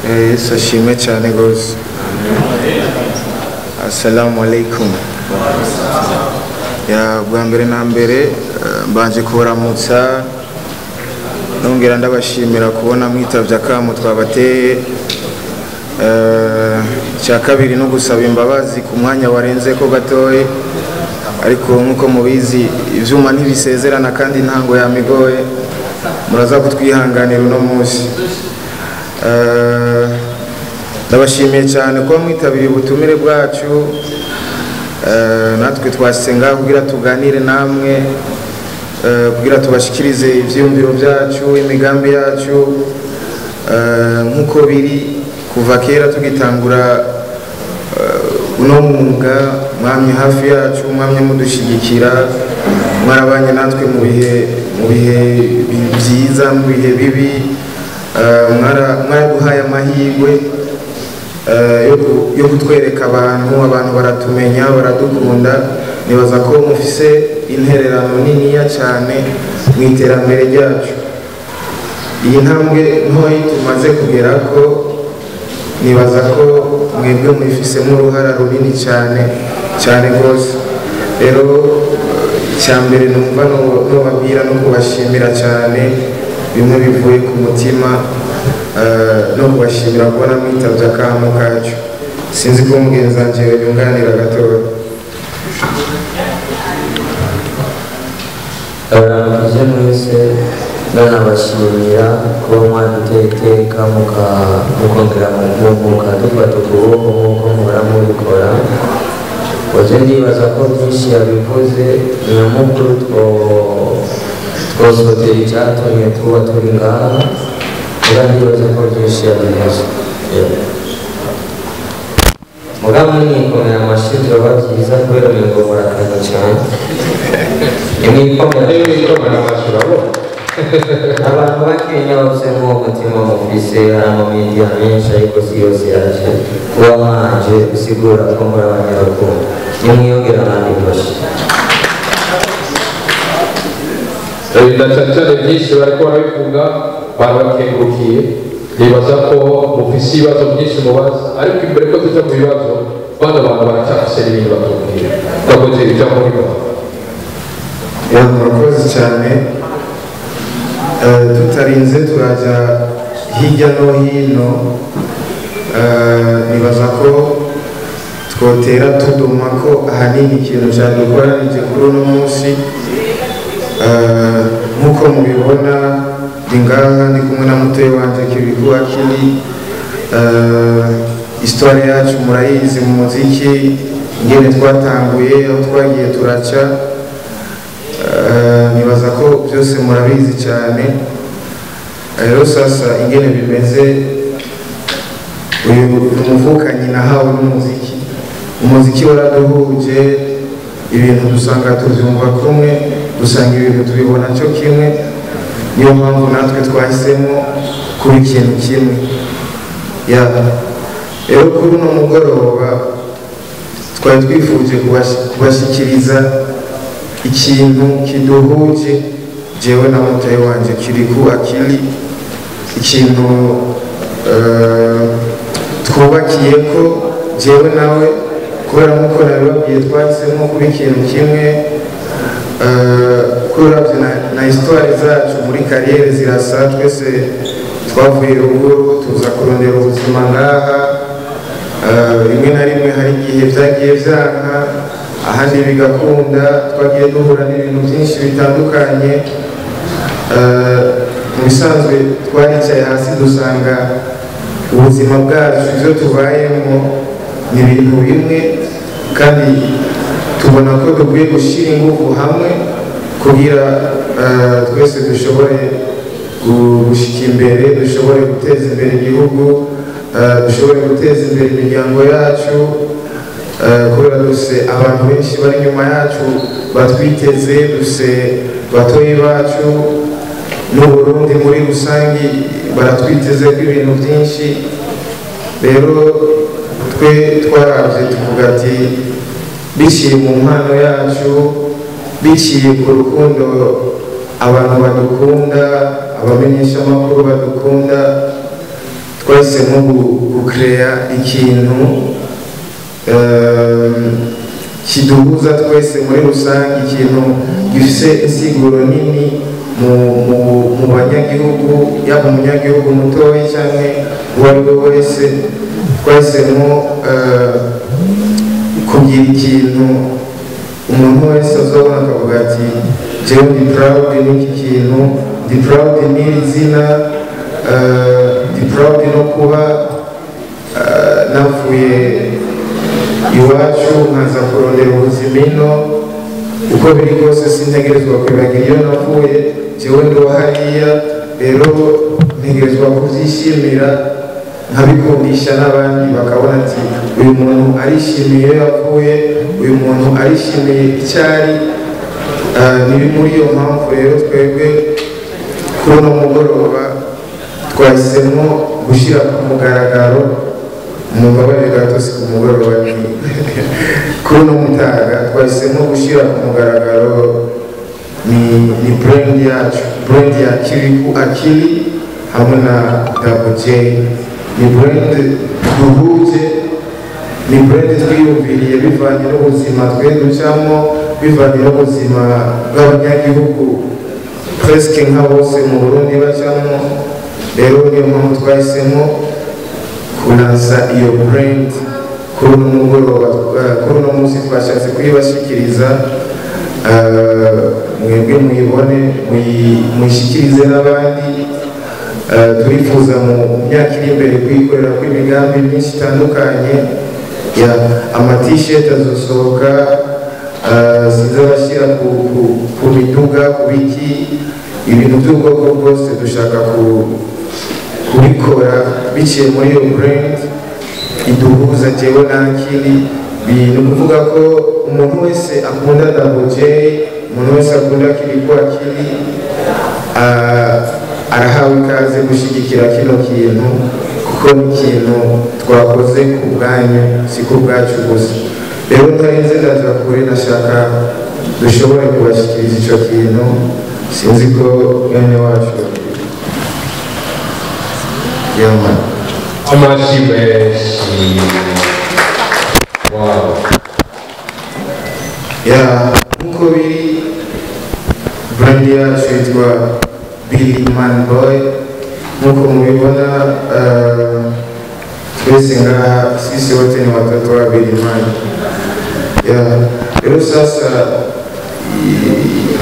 Yesu ashimwe cyane rwose. Assalamu alaikum. Ya bwa mbere na mbere mbanje kubaramutsa, nongera ndabashimira kubona mwitavye akamo twabateye. Icya kabiri no gusaba imbabazi ku mwanya warenze ko gatoye, ariko nkuko mubizi ivyuma ntibisezerana kandi ntango yamigoye, muraza kutwihanganira uno munsi. Ndabashimiye cyane kuba mwitabiriye ubutumire bwacu. Natwe twashyize ngaho kugira tuganire namwe, kugira tubashikirize ivyiyumviro byacu, imigambi yacu, nkuko biri kuva kera tugitangura uno mwuga. Mwamye hafi yacu, mwamye mudushigikira, mwarabanye natwe mu bihe byiza, mu bihe bibi, mwaraduhaye amahirwe yo kutwereka abantu baratumenya, baradukunda. Nibaza ko mufise intererano niniya cyane mu iterambere ryacu. Iyi ntambwe ntoyi tumaze kugerako, nibaza ko mwebwe mwifisemo uruhara runini cyane cyane rwose. Rero icya mbere numva nobabwira no kubashimira cyane bimwe bivuye ku mutima, no kubashimira kubona mwitavye akamo kacu. Sinzi ko mugenzi wanje yunganira gatoya. Abaramukije mwese, ndanabashimira kuba mwaduteye iteka mukongera mukadufata ukuboko nk'uko muhora mubikora. Oje ndibaza ko byinshi yabivuze, nyamukuru twosotera icyatumye tuba turi ngaha, muga ndibaza ko byinshi yabivuze. Muga mwikomera amashyi byaba byiza kubera umengo murakanye cyane. Nimwikomera amashyi urabona. Abantu bakenya bafise nk'uwo mutima mufise, hari amamediya menshi ariko si yose yaje kuba mwanje gusigura ko muri abanyarukundo. Nimwiyongera abandi mashyi. Na cyane cyane byinshi bariko barabivuga, barabakengurukiye. Nibaza ko mufise ibibazo byinshi mubaza, ariko imbere ko tuja mu bibazo, bano bantu baracyafise n'ibintu batubwira. Twakoze ijambo rimwe. Murakoze cyane. Tutarinze turaja hirya no hino, nibaza ko twotera tuduma ko ahanini ikintu cyadukoranije kuri uno munsi. Nkuko mubibona ndi ngaha ndi kumwe na mutoyi wanje Kirikou Akili. Histoire yacu murayizi mu muziki, ingene twatanguye, aho twagiye turaca. Nibaza ko byose murabizi cyane. Rero sasa ingene bimeze, uyu umuvukanyi nahawe n'umuziki. Umuziki waraduhuje, ibintu dusanga tuvyumva kumwe, dusanga ibintu tubibona cyo kimwe. Niyo mpamvu natwe twahisemo kuba ikintu kimwe. Rero kuri uno mugoroba twari twifuje kubashyikiriza ikintu kiduhuje, jewe na mutoyi wanje Kirikou Akili, ikintu twubakiye ko jewe nawe, kubera nkuko nabibabwiye twahisemo kuba ikintu kimwe. Kuravye na histoire zacu muri kariyeri zirasa, twese twavuye ruguru tuza kurondera ubuzima ngaha. Rimwe na rimwe hari igihe vyagiye vyanka, ahandi bigakunda, twagiye duhura n'ibintu byinshi bitandukanye. Mu bisanzwe twaricaye hasi dusanga ubuzima bwacu ivyo tubayemo ni ibintu bimwe, kandi tubona ko dukwiye gushyira ingufu hamwe kugira twese dushobore gushika imbere, dushobore guteza imbere igihugu, dushobore guteza imbere imiryango yacu, kubera dufise abantu benshi bari inyuma yacu batwiteze, dufise batoyi bacu n'Uburundi muri rusangi baratwiteze ko ibintu byinshi. Rero twe twaravye tuvuga ati biciye mu mpano yacu, biciye ku rukundo abantu badukunda, abamenyeshamakuru badukunda, Twahisemo gucrea ikintu kiduhuza twese muri rusange, ikintu gifise insiguro nini mu banyagihugu, yaba umunyagihugu mutoyi canke uwo ari we wese. Twahisemo kugira ikintu umuntu wese azobona akavuga ati jewe ndi proud n'iki kintu, ndi proud n'iri zina, ndi proud no kuba navuye iwacu nkaza kurondera ubuzima ino. Uko biri kose sintegerezwa kwibagira iyo navuye, jewe ndi uwa hariya, rero ntegerezwa kuvyishimira nkabikundisha n'abandi bakabona ati uyu muntu arishimiye iyo yavuye, uyu muntu arishimiye icyari. Ni muri iyo mpamvu rero twebwe kuri uno mugoroba twahisemo gushyira ku mugaragaro, mumbabarire gato si ku mugoroba, ni kuri uno mutaga, twahisemo gushyira ku mugaragaro ni brand yacu, brand ya Kirikou Akili hamwe na Double J. Ni brand duhuje, ni brand twiyumviriye bivanye n'ubuzima twe ducamo, bivanye n'ubuzima bw'abanyagihugu presque nka bose mu Burundi bacamo. Rero niyo mpamvu twahisemo kulansa iyo brand kuri uno mugoroba, kuri uno munsi twashatse kuyibashikiriza, mwebwe muyibone, muyishikirize n'abandi. Turifuza mu myaka iri imbere kuyikorera kw'imigambi myinshi itandukanye, ya ama t-shirt azosohoka, sinzi abashyira ku miduga, ku biki, ibintu by'ubwoko bwose dushaka kubikora biciye muri iyo brand iduhuza jewe na Akili. Ni ukuvuga ko umuntu wese akunda Double J, umuntu wese akunda Kirikou Akili, arahawe ikaze gushyigikira kino kintu, kuko ni ikintu twakoze ku bwanyu, si ku bwacu gusa. Rero ntarinze ndaja kure, nashaka dushobore kubashyikiriza ico kintu. Sinzi ko mwene wacu yama. Amashyi menshi. Wow. Ya, nkuko biri, brand yacu yitwa Billy Man Boy. Nkuko mubibona, twese ngaha sisi wote ni watoto wa Billy Man. Ya, rero sasa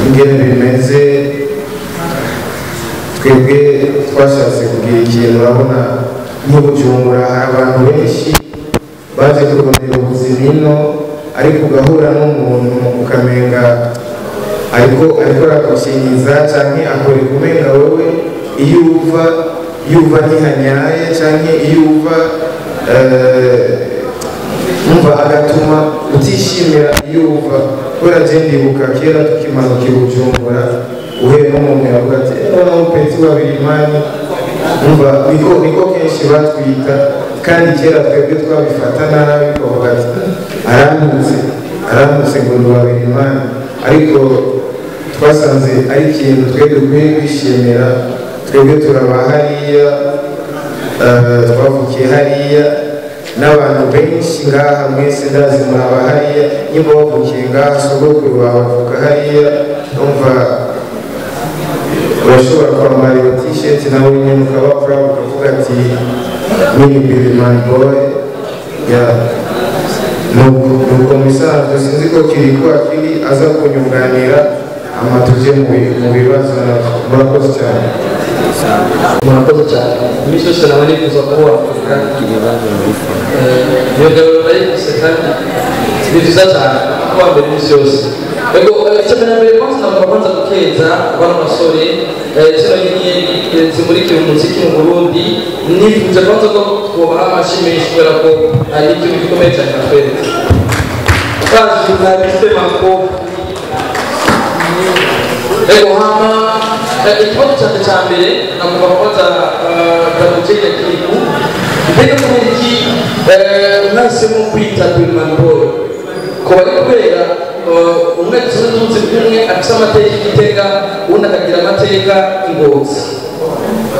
ingene bimeze, twebwe twashatse kugira ikintu. Urabona nk'i Bujumbura hari abantu benshi baje kurondera ubuzima ino, ariko ugahura n'umuntu ukamenga ariko aragukinyiza canke akwereka umenga wewe iyo uva ntihanyaye, canke iyo uva umva agatuma utishimira iyo uva. Kubera je ndibuka kera tukimanuka i Bujumbura, uhuye n'umuntu yavuga ati "Eh, petit wa Birimani." Umva niko kenshi batwita, kandi kera twebwe twabifata nabi, tukavuga ati arantutse, arantutse ngo ndi uwa Birimani. Ariko twasanze ari ikintu twe dukwiye kwishimira. Twebwe turaba hariya, twavukiye hariya, n'abantu benshi ngaha mwese ndazi muraba hariya. Nimba wavukiye ngaha, sogokuru wawe avuka hariya, umva urashobora kwambara iyo t-shirt nawe nyine ukaba proud, ukavuga ati mimi Billy Man Boy. Ya, nuko mu bisanzwe sinzi ko Kirikou Akili aza kunyunganira ama tuje mu bibazo navyo. Murakoze cyane. Murakoze cyane. Iminsi yose nawe nifuza kuba iyo gabiro ndayifise, kandi ni byiza cyane kuba mbere iminsi yose. Ego, icya mbere kwanza nagomba kwanza gukeza bano basore, zino nyenyeri zimurikira umuziki mu Burundi. Nifuje kwanza ko twobaha amashyi menshi kubera ko ari ikintu gikomeye cyane batweretse. Ba journaliste makofi. Ego, hama ikibazo cyanjye cya mbere nagomba kubaza Double J na Kirikou: mbega kubera iki mwahisemo kwita Bilman Boy? Ko bari kubera umwe dusanzwe tuzi kumwe afise amateka i Gitega, uwundi akagira amateka i Ngozi?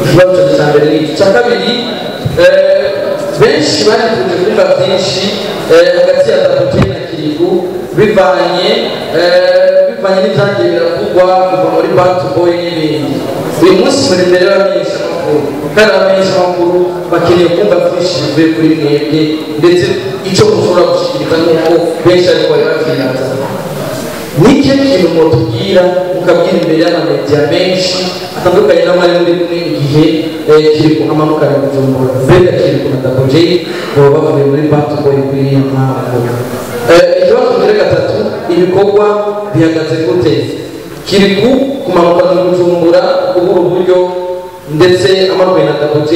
Ikibazo cyanjye cya mbere ni iki. Icya kabiri, Benshi barifuje kumva byinshi hagati ya Double J na Kirikou, bivanye n'ibyagiye biravugwa kuva muri Bantu Boy n'ibindi. Uyu munsi muri imbere y'abamenyeshamakuru, kandi abamenyeshamakuru bakeneye kumva byinshi bivuye kuri mwebwe, ndetse icyo mushobora gushikiriza nk'uko benshi ariko bari bavyibaza. Ni ikihe kintu mwotubwira mukabwira imbere y'amamediya menshi atandukanye n'amari muri kumwe igihe Kirikou amanukana Bujumbura? Mbega Kirikou na Double J baba bavuye muri Bantu Boy kuri iyo mpamvu? Ikibazo kigira gatatu, ibikorwa bihagaze gute? Kirikou kumanukana Bujumbura, kubura uburyo, ndetse amanuye na Double J,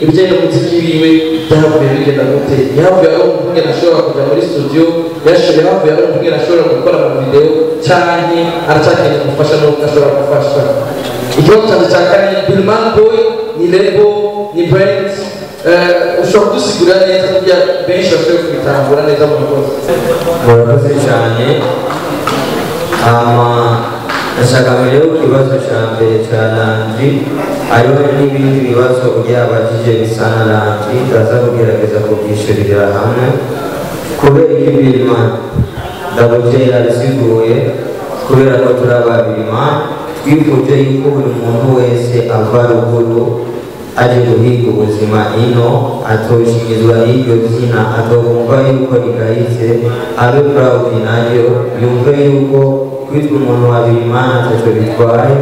ibijyanye n'umuziki wiwe byahavuye bigenda gute? Yahavuye ari umukungene ashobora kuja muri studio, yahavuye ari umukungene ashobora gukora mu video, canke aracakeneye umufasha n'uko ashobora gufasha? Ikibazo canje ca kane, Billman Boy ni label, ni brand? Ushobora kudusigurira neza kugira benshi bashobore kubitahura neza mu murakoze. Murakoze cyane. Hama ndashaka mbere yo ikibazo cya mbere cya Landry, hariho n'ibindi bibazo byabajije bisa na Landry, ndaza kugerageza kubyishyurira hamwe. Kubera iki Billman? Double J yabisiguye, kubera ko turi aba Billman, twifuje yuko buri muntu wese ava ruguru aje guhiga ubuzima ino atoshingizwa n'iryo zina, atokumva yuko rigayitse, abe proud naryo, yumve yuko kwitwa umuntu wa Billman atacyo bitwaye.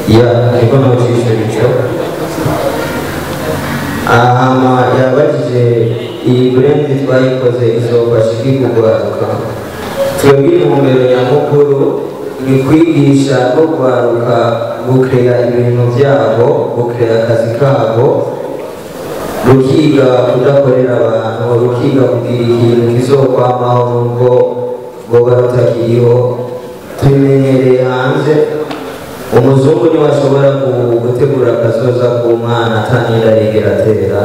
Ya niko nocisha ico. Ahama yabajije iyi brand twayikoze izofasha iki kugwaruka? Twebwe intumbero nyamukuru ni kwigisha no kwaruka gukeya ibintu byabo, gukeya akazi kabo, rukiga kudakorera abantu, rukiga kugira ikintu kizokwamaho nubwo boba rutakiriho. Tubimenyereye hanze, umuzungu niwe ashobora gutegura akazoza k'umwana atanira yigera atera.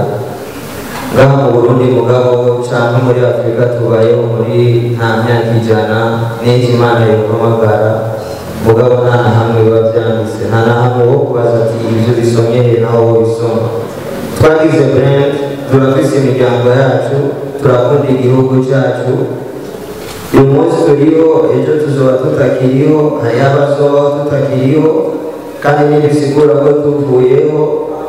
Ngaha mu Burundi mugabo canke muri Afrika tubayeho muri nta myaka 100 n'ejo Imana yompamagara, mugabo nta na hamwe biba vyanditse, nta na hamwe wo kubaza ati ivyo bisomye he naho wobisoma. Twagize brand, turafise imiryango yacu, turakunda igihugu cacu. Uyu munsi turiho, ejo tuzoba tutakiriho, hariho abazobaho tutakiriho, kandi ntibisigura ko tuvuyeho,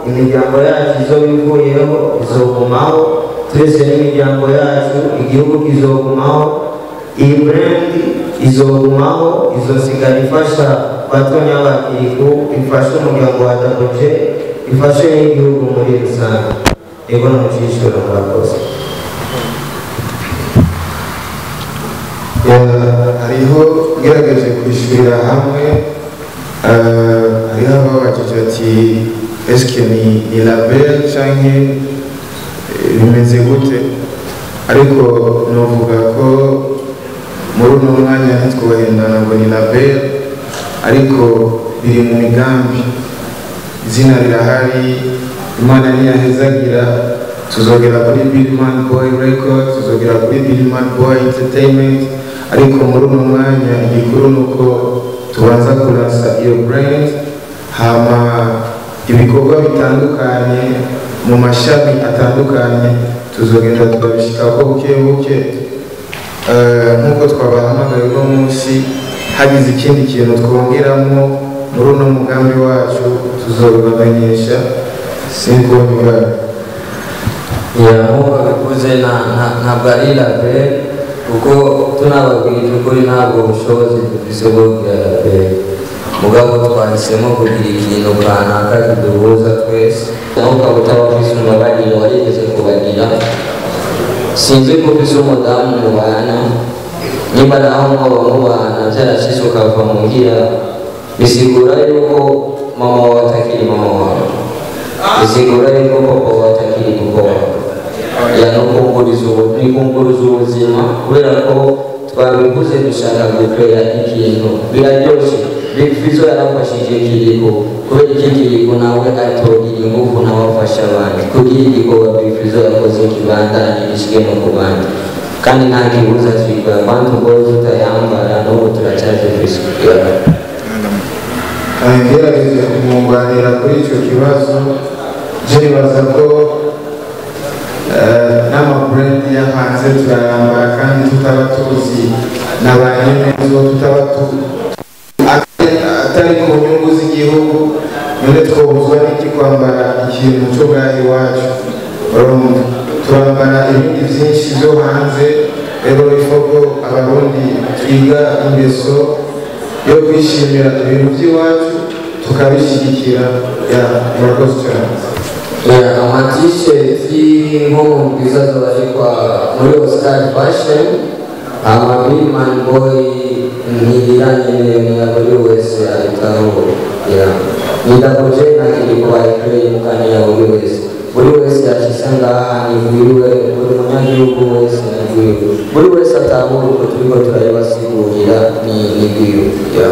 imiryango yacu izoba ivuyeho, izogumaho, twese n'imiryango yacu, igihugu kizogumaho, iyi brand izogumaho, izosigara ifasha batonya ba Kirikou, ifashe umuryango wa Double J, ifashe n'igihugu muri rusange. Ego n'umucishuro, murakoze. Hariho ngerageje kwishyurira hamwe, hariho ababajije ati eske ni label canke bimeze gute? Ariko novuga ko muri uno mwanya ntitwohendana ngo ni label, ariko biri mu migambi, izina rirahari, Imana ntiyahezagira, tuzogera kuri Billman Boy Records, tuzogera kuri Billman Boy Entertainment, ariko muri uno mwanya igikuru ni uko tubanza kurasa iyo brand, hama ibikorwa bitandukanye mu mashami atandukanye tuzogenda turabishikako buke buke. Nk'uko twabahamagaye uno munsi, hagize ikindi kintu twongeramo muri uno mugambi wacu tuzobibamenyesha. Singombwa. Ya nk'uko bikuze ntabwo ari label, kuko tunababwira ukuri ntabwo ubushobozi dufise bwo kugira label, mugabo twahisemo kugira ikintu kanaka kiduhuza twese. Naho ukaba utaba ufise umubabariro warigeze kubagira, sinzi ko ufise umudamu mubana, nimba naho mwoba mubana vyarashitse ukava muhira, bisigura yuko mama wawe atakiri mama wawe, bisigura yuko papa wawe atakiri papa wawe. Ya no kunguruza ubuzima, kubera ko twabiguze dushaka gukorera ikintu biraryoshe. Big Fizzo yarafashije Kirikou, kubera iki Kirikou nawe atogira ingufu nawe afasha abandi kugira igikorwa Big Fizzo yakoze kibandanye gishike no ku bandi, kandi nta kibuza twikora Bantu Boy tutayambara n'ubu turacyazifise. Ngerageje kumwunganira kuri icyo kibazo, je nibaza ko hanze turayambara kandi tutaba tuzi na ba nyenezo, tutaba atari ku nyungu z'igihugu. None twobuzwa n'iki kwambara ikintu cyo ngaha iwacu? Urumva turambara ibindi byinshi byo hanze. Rero ifoko Abarundi twiga ingeso yo kwishimira ibintu by'iwacu tukabishyigikira. Ya, murakoze cyane. Ama-t-shirt nko mu bwiza zobarikwa muri Oscar Fashion, ama Billman Boy ntibiranye na buri wese abitaho. Ya, ni Double J na Kiriko bayikoreye mu kanya. Buri wese yashyize ngaha ni bwiwe, buri munyagihugu wese ni bwiwe, buri wese atahura uko turiko turabibasigurira ni bwiwe. Ya.